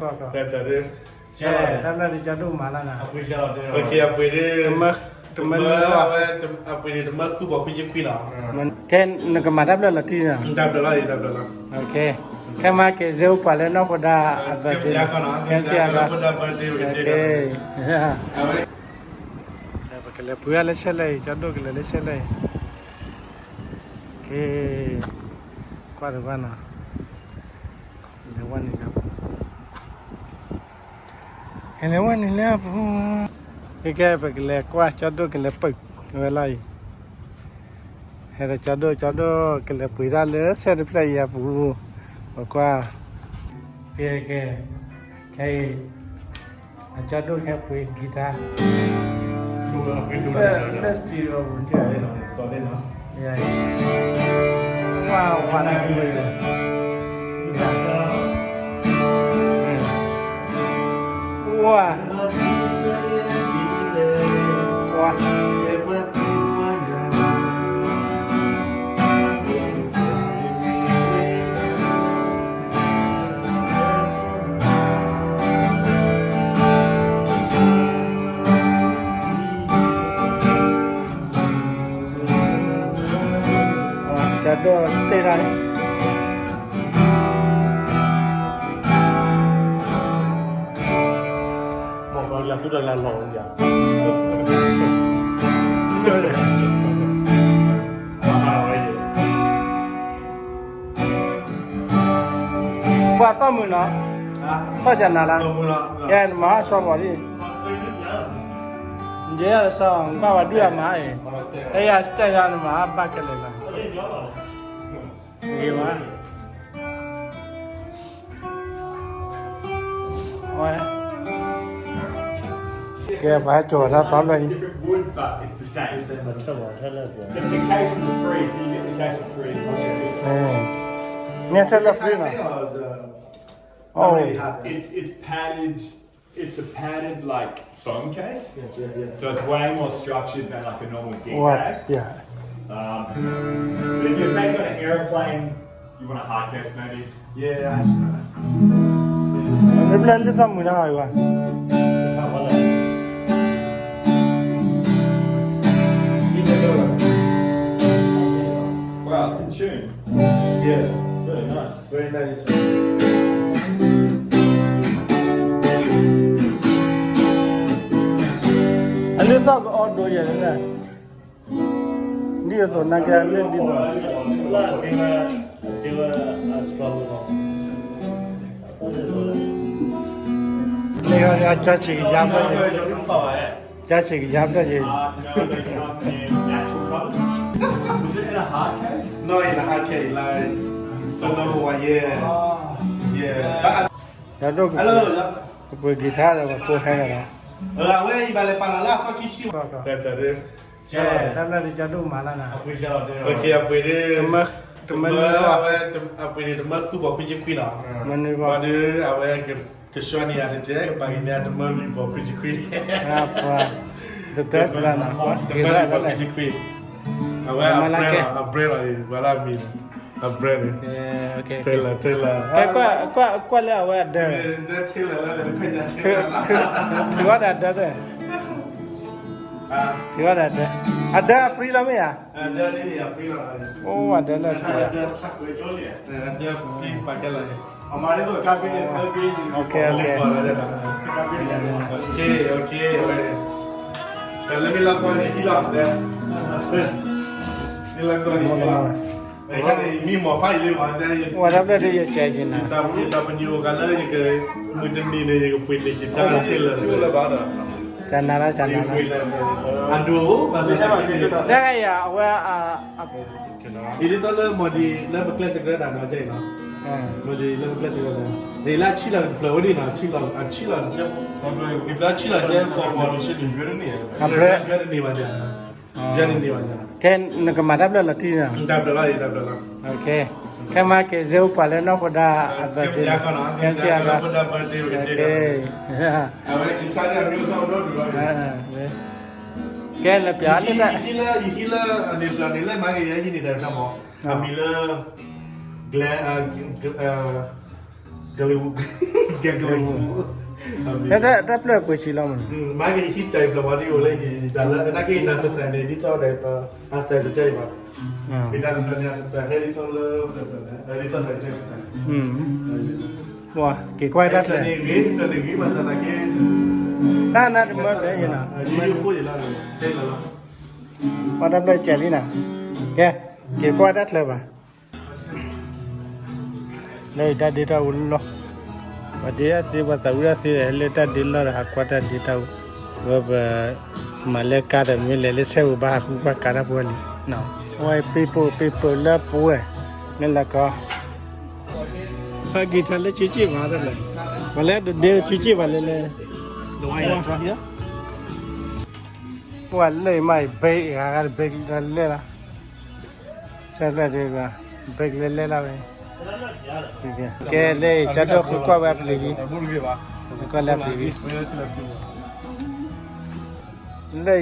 တၢ်ဖျၢၣ်ဒုး တၢ်ဖျၢၣ်ဒုး ကၠီဒိၣ်မၤလီၤနၤ, အပှ့ၤ အပှ့ၤဒုး တမၢ အဝဲ အပှ့ၤန့ၣ် တမၢဃုဘီခွံဆံခွံလီၤ. ခဲနကမၤတၢ်ဖျၢၣ်လီၤတံၢ်နီၤ, တၢ်ဖျၢၣ်လီၤအံၤ တၢ်ဖျၢၣ်လီၤ. ခဲမၤက့ၤစ့အိၣ်ပှၤလၢနီၢ်ဖိဒါ အဘၢၣ်ဒ့ ကဲကဲကဲ ပကလဲၤပှ့ၤလၢဆဲးလဲၣ်အံၤ ကၠီဒိၣ်ကလဲၤလၢဆဲးလဲၣ်အံၤ, ကဲ ကွၢ်တကွၢ်နီၤ, လဲၤဝဲန့ၣ်လၢ ဟဲလဲၤဝဲန့ၣ်လၢအပူၤ, ကဲကဲ ပကလဲၤကွၢ် ကၠီဒိၣ်ကလဲၤပၢၢ်ဝဲလီၤအံၤ, ဟဲဒီးကၠီဒိၣ် ကၠီဒိၣ်ကလဲၤပှ့ၤတၢ်လၢဆဲးတဖျၢၣ်အံၤအပူၤ, ပကွၢ်, ကဲကဲ, ခဲအံၤ အကၠီဒိၣ်ဟဲပှ့ၤ guitar, လၢ studio ပူၤ, ဝါဝါ ဝါ ဝါ ကၠီဒိၣ်တ့ၢ်တၢ်န့ၣ် မ့ၢ်ပှၤလၢသူၣ်တၢ်လၢလီၤယၤ, ပှၤသီၣ်မုာ်နီၤ, သီၣ်ကနၤလၢ, ကဲနမၤဟီၣ်စီၤပီၤလံ, ယဲစီၤ ကွၢ်ဝဲဒုၣ်အမါအံၤ, အဲယၤစတဲယၤနမၤဘၣ်ကလဲၤလီၤ, ဂ့ၤမး ကဲ ပှၤဟဲကၠီၤတၢ်သီဖျၢၣ်အံၤ, Wood, but it's the same. The, the case is free, so you get the case for free. မ့ၢ်ထဲလၢ free နီၤ, It's, it's padded, it's a padded, like, foam case. So it's way more structured than, like, a normal gig bag. Um, but if you're taking on an aeroplane, you want a hard case, maybe? Yeah, I see. မ့ၢ်ဘျဲလၢသီၣ်မုာ်နီၤ, Wow, it's in tune. Yeah, really nice. Very nice. အလၢသီၣ်ကအီၣ်ဒိယဲၢ်န့ၣ်, ဒ်သိးနာ်က့အလၢဒ်သိး, မ့ၢ်အီၤဒ်အကၠီဆံးကယါဖျၢၣ်ယဲၢ်, ကၠီဆံးကယါဖျၢၣ်ယဲၢ်, Not in a hard case? Not in a hard case, like, so no, yeah. Yeah. ဒီးဒိၣ်ကပှ့ၤ, ကပှ့ၤ guitar ဒီးပှၤဖိဟဲဒီး, အဝဲအံၤဘၣ်လဲၤပာ်လီၤလၢအသီခံဆံ, တၢ်ဖျၢၣ်ဒုး တၢ်ဖျၢၣ်ဒုး ကၠီဒိၣ်မၤလီၤနၤ, အပှ့ၤ အပှ့ၤဒုး တမၢ အဝဲ အပှ့ၤန့ၣ် တမၢဃုဘီခွံဆံခွံလီၤ, မနုၤဘၣ်ဒုး အဝဲ ကဆှီန့ၢ်ယၤတကဲး ကပာ်က့ၤန့ၢ်ယၤ တမၢလွံၢ်ဘီခွံဆံခွံ, တမၢလွံၢ်ဘီခွံဆံခွံ, အဝဲ အ brand လီၤ, အ brand လီၤ, ပှၤလၢအမံၤန့ၣ် အ brand န့ၣ်, Taylor, Taylor, ကွၢ်လၢအဝဲအဒၢ, ထုးထီၣ်ဒီးအဒၢ, ထုးထီၣ်ဒီးအဒၢ, အဒၢ free လီၤမ့ၢ်ဧါ, အိၣ် အဒၢလၢ free ဧါ, ဝဲဒၣ်ဖျၢၣ်ဒုးယကဲက့ၤနၤ, တနၤလၢ တနၤလၢ, တၢ်ဂ့ၢ်အံၤ အဝဲ ဒ်သိးလၢ မီၢ်ဒံး လၢပကျဲးစၢးကရၢဒၣ်နီၤ ကဲအံၤနီၤ, မီၢ်ဒံး လၢပကျဲးစၢးကရၢဒၣ်, ဒ်လၢအဆံၣ်လီၤတဖျၢၣ်ဝဲဒၣ်နီၤ, အဆံၣ်လီၤ, အဆံၣ်လီၤ, အဆံၣ်လီၤ, ကဲနကမၤတၢ်ဖျၢၣ်လီၤတံၢ်နီၤ, ခဲမၤက့ၤစ့အိၣ်ပှၤလၢနီၢ်ဖိဒါ အဘၢၣ်ဒ့, ကဲ, ကဲလၢပျၢၤလၢ, ယဟံးလၢ အန့ၣ်ပျၢၤန့ၣ်လၢမၤက့ၤယဲဟံးန့ၣ်တၢ်မီၤ, အမံၤလၢ Glen, Glen ကဲကလဲၤဝူ ကဲကလဲၤဝူ တၢ်တၢ်ဖျၢၣ်ပှ့ၤဆံးလီၤမးနီၤ မၤက့ၤဟံးတၢ်ပျၢၤဝါဒ်အိၣ်လၢယတၢ်လၢနာ်က့ၤနၤစတၢၢ်န့ၣ် ဒ်သိးဒီး အစတၢၢ်တကဲအံၤဘၣ် က့ၤတၢ်တဖျၢၣ်န့ၣ် အစတၢၢ်ဟဲဒ်သိးလၢ ဒ်သိးဒီးကဲစတၢၢ် ပှၤက့ၤကွၢ်တၢ်ဖျၢၣ် တၢ်နၢ်တမၢ ယဲနၤ ကွၢ်တၢ်ဖျၢၣ်ကဲလံနၤ ကဲ က့ၤကွၢ်တၢ်ဖျၢၣ်ဘၣ် လၢတၢ်ဒ့တၢ်အူလီၢ် ပှၤဒ့တၢ်သ့ ပှၤသးဝံၣ်တၢ်သ့ ဟဲလၢတၢ်ဒ့လီၢ်ဒီး ဟးကွၢ်တၢ်ဒ့တၢ်အူ ဝဲပမၤလၢကါဒီး မ့ၢ်လဲၤလၢဆဲၣ်ပူၤဘၣ် ဟးဃုကွၢ်ကါတၢ်ဖိလံ အဝဲ people people လၢပဝဲ လၢလီၢ်ကီ ပှၤက့ၤထီၣ်လၢကၠူကၠ့ၣ်ဘၣ်တလဲၣ် ပှၤလၢဒဒ့ကၠူကၠ့ၣ်ဘၣ်လဲၣ်လဲၣ် ပှၤလၢအမၤဘဲဂၤဂၤတဘဲဂၤလဲၣ်လီၤ ဆၢဖျၢၣ်တဂၤ ဘဲဂၤလဲၣ်လဲၣ်လီၤဝဲ ကဲလၢကၠီဒိၣ်ဃုကွၢ်ဝဲအပျံၤလံ ဃုကွၢ်လၢအပျံၤလံ လၢယၤကၠီ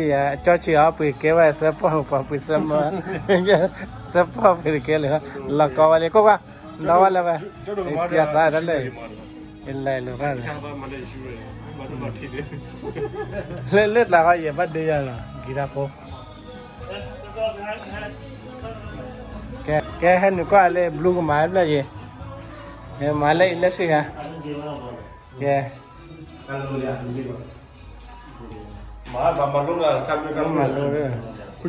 ဆံးအီၤပှ့ၤကဲဝဲသၢပီၢ်ပှၤပှ့ၤသၢမီၢ် သၢပီၢ်ပှ့ၤတကဲလၢ လီၤကီဝဲလံ ကွၢ်ကွၢ် ဒီဝဲလၢဝဲ ပျဲသးတၢ်လၢ ယလဲၤလိာ်သးန့ၣ် လၢလၢတၢ်ဃီယဲၢ်ဘၣ်ဒုးယၤလီၤ ကံၤတၢ်ဖိ ကဲ ကဲဟဲနုာ်ကွၢ်လၢ blue ကမၤဖျၢၣ်ယဲၢ် မၤလၢ electric ဧါ ကဲ မၤလိ မၤလိ ကဲ ဆိဆိ ကၠီဒိၣ်ဆိဒံ ယဲအံၤ ကၠီဒိၣ်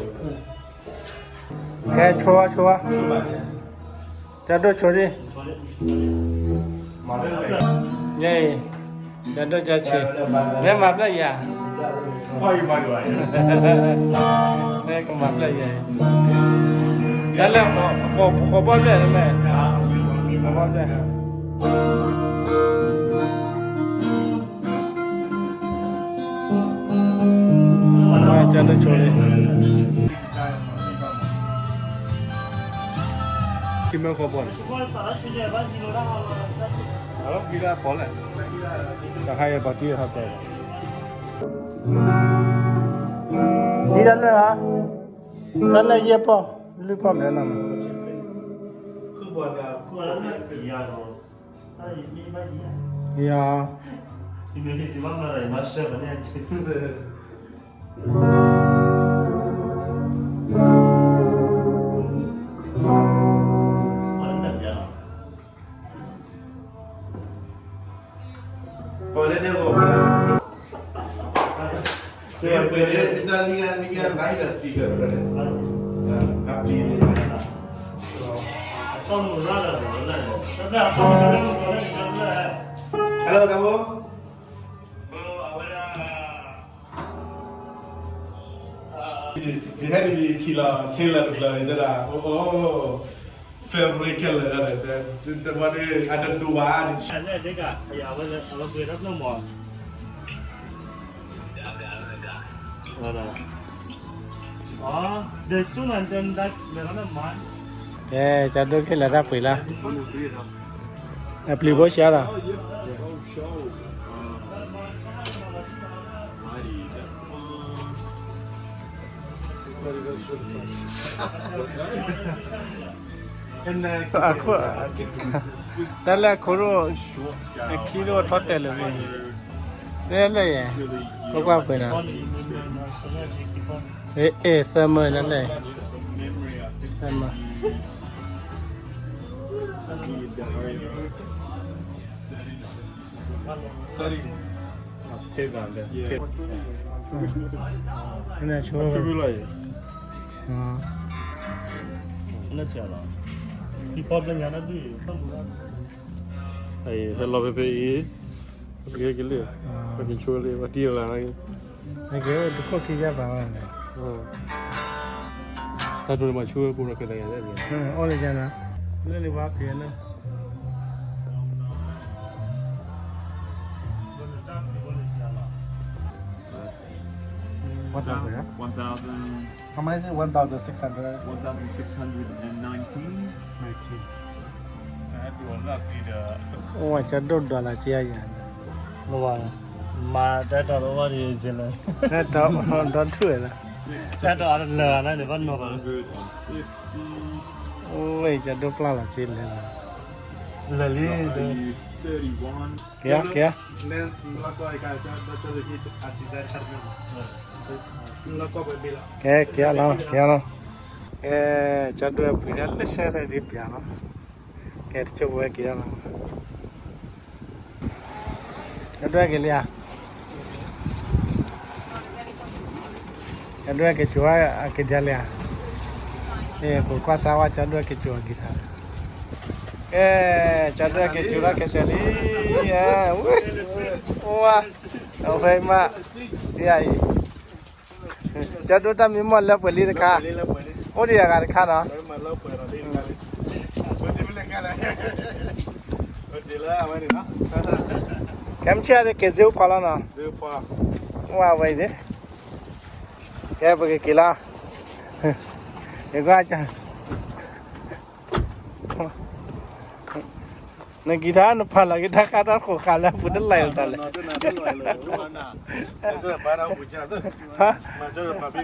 ကၠီဆံး မ့ၢ်မၤဖျၢၣ်ယၤ မ့ၢ်ကမၤဖျၢၣ်ယၤ တၢ်လၢ ဃိးဘီၣ်ဖျၢၣ်လဲၣ် ဃိးဘီၣ်ဖျၢၣ် ကၠီဒိၣ်ဆိလံ ခံမၢဃိးဘီၣ်န့ၣ် ဒ်တၢ်လၢဧါ တၢ်လၢယဲၢ်ပီၢ် လွံၢ်ပီၢ်မ့ၢ်နီၤ ယၤ Hello သးဘိ ယဟဲနုာ်ထံၣ်လီၤ tailor တဖျၢၣ်န့ၣ် တဲဒၣ် အိၣ် fabric ခဲလၢာ်ဒၣ် တဘၣ်ဒ် အတဒိးဘၣ် ကဲ ကၠီဒိၣ်ခဲလၢာ်တၢ်ပှ့ၤလီၤ အပျံၤဘိဆှါလီၤ အခိၣ် တၢ်လၢအခိၣ်ဒိၣ် အခံဒိၣ်ထီၣ်တဲာ်လၢၤမ့ၢ် လၢလၢယဲ ကွၢ်ကွၢ်ပှဲၤနီၤ အဲ အဲ သၢမၢလၢလၢ သၢမၢ နဆိ ဟဲလီၤဖဲဖဲအံၤ ကဲကလံ ပကဆိလံ ပတံၢ်လၢ ကဲတခိၣ်ခံယါပာ်ဝဲန့ၣ် တၢ်ဒိးန့ၣ်မၤဆိဝဲကိးဒီးကဲတဂၤလဲၣ် အိၣ်လၢယၤနီၤ လၢန့ၣ်ဝါကဲလၢ One thousand, yeah? One thousand. How much is it? One thousand six hundred. One thousand six hundred and nineteen. Nineteen. အိၣ်ဝဲကၠီဒိၣ် dollar က့ယၤ မၤတၢ်တီၤလၢဝဲဒ်စ့ၢ်လၢ တၢ်တီၤဒီးထူၣ်ဝဲလၢ တၢ်တီၤအတလၢာ်လၢန့ၣ် ဘၣ်နီၤဘၣ်လၢ အိၣ်ဝဲကၠီဒိၣ်ပျၢ်လီၤက့လဲၣ်လီၤ လၢလံ, က့ၤ, က့ၤ, က့ၤ, က့ၤလီၤ, က့ၤလီၤ, ကဲ, ကၠီဒွဲၣ်ပှ့ၤဒၣ်လၢဆဲသဲဒ်ပျးလီၤ, ကဲတကၠိဝဲက့ၤလီၤ, ကၠီဒွဲၣ်က့ၤလံဧါ, ကၠီဒွဲၣ်က့ၤကၠိဝဲအက့ၤဒ်လဲၣ်ဧါ, ပကွၢ်စါဝဲကၠီဒွဲၣ်က့ၤကၠိအက့ၤထါ, ကဲ, ကၠီဒွဲၣ်က့ၤကၠိလီၤက့ၤစၢၤလံ, ဝဲ, အဝဲမး, ယအံၤ ကၠီဒိၣ်တၢ်မံမီၢ်လၢပှဲၤလံတခါ, အိၣ်ဒံးအဂၤတခါနီၤ, ကဲမ့ၢ်ဆ့ၣ်ဒ်က့ၤစ့ဖိလီၤနီၤ, အိၣ်ဝဲအံၤ, ကဲပကက့ၤလီၤ, ယကွၢ် နက့ၤထါနဖးလီၤက့ၤတၢ်ဃါတၢ်ဃိးဃာ်လၢအပူၤတလၢ်လီၤတၢ်လဲၣ်,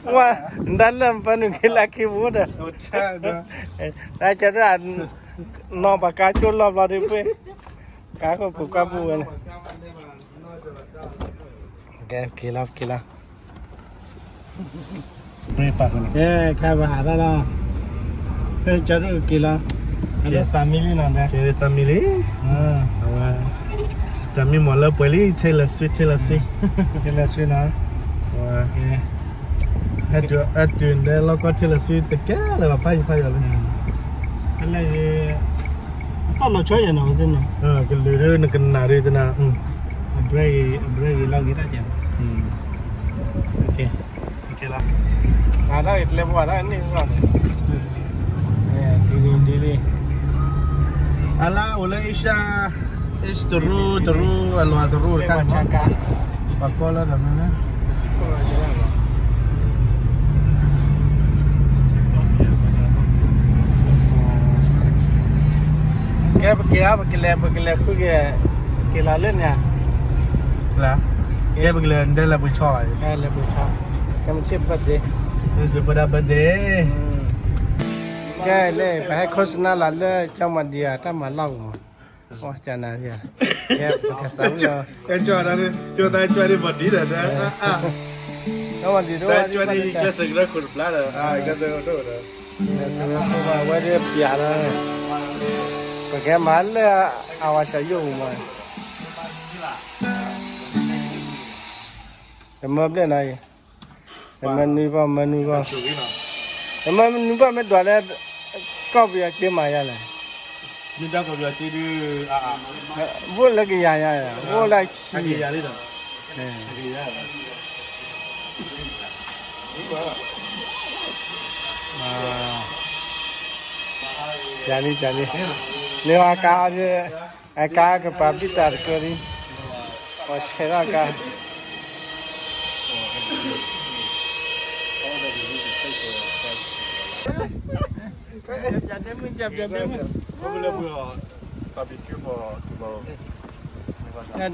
ဝဲ, နတၢ်လၢနပၢနုာ်က့ၤလၢခံပူၤဒီး, တၢ်ကၠီဒွဲၣ်, နီၢ်ပှၤကါကၠိလီၤဘျီဒ်ပှ့ၤ, ကါခိၣ်ပူၤကွၢ်ပူၤဝဲန့ၣ် က့ၤလီၤ, က့ၤလီၤ, ကဲ, ခါပဟးထီၣ်လီၤ, ကၠီဒိၣ်က့ၤလီၤ, က့ၤလၢ family နီၤ, က့ၤလၢ family, အဝဲ, တၢ်မံမီၢ်လၢပှဲၤလံ Taylor Swift, Taylor Swift, Taylor Swift နီၤ, အတုၤဒဲလီၢ်ကီ Taylor Swift တကဲလၢၤဘၣ်ဖးယံၤဖးယီၤလၢ သီၣ်လီၤဆီယဲၢ်နီၤ, ကလုာ်ဒ်နကနၣ်ဒ်သနၤ, အဘြဲၣ်ဂ့ၤ, အဘြဲၣ်ဂ့ၤလီၤဂ့ၤတၢ်ကဲ, ကဲလီၤ, အတၢ်ဂ့ၤတလဲပှၤတၢ်န့ၣ်လီၤန့ၣ်, ဒ်, ဒ်, အလါအိၣ်လၢ Asia, Asia တရူး, တရူး, အလွၤတရူးတခါန့ၣ်, ပှၤကီလၢတၢ်မနုၤ ကဲပက့ၤဧါ, ပကလဲၤ, ပကလဲၤဃုက့ၤ, က့ၤလီၤလၢန့ၣ်ဧါ, ကဲပကလဲၤဒဲလဲၤပှ့ၤဆီ, လဲၤပှ့ၤဆီ, ကဲမ့ၢ်ဆ့ၣ် birthday, မ့ၢ်ဆ့ၣ် birthday, ကဲလၢ ပဟဲ โฆษณา လီၤလၢ ကၠီမီၤဒံဧါ တၢ်မၤလီၢ်ကမီၤ, ကနၤ, ကဲပကသးဝံၣ်လီၤ, ကၠီဒ်, ကၠီဒ်မီၤဒံဒီး, ကၠီမီၤဒံဒီး, ကၠီဒ်ကျဲးစၢးကရၢခိၣ်တဘျါဒီး, ကဲ, ဝဲဒၣ်ပျးလီၤ, ပကဲမၤလၢအဝဲစီၤယိၣ်ပူၤမး, တမၢဘျဲၣ်နီၤအံၤ, တမၢနွံဘၣ်, မၢနွံဘၣ်, တမၢနွံဘၣ်မ့ၢ်ဒွးလၢ ကီၢ်ပယီၤက့မၤယါလဲၣ်, မ့ၢ်ဒွးကီၢ်ပယီၤက့ဒုး, ဘိၣ်လၢကယၤညါ, ဘိၣ်လၢဆံ, ယၤလံ, ယၤလံ, န့ၣ်အကါ, အကါကပၤဘံၣ်တၢ်တကၢလံ, ပှၤဆဲးထီၣ်အကါ,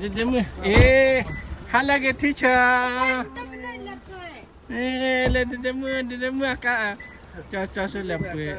ဒ့မုၣ်, အ့, ဟါလၢဂ့ၤ teacher, လၢဒ့မုၣ်, ဒ့မုၣ်အကါ, ကၠီဆိလဲၤပှ့ၤ,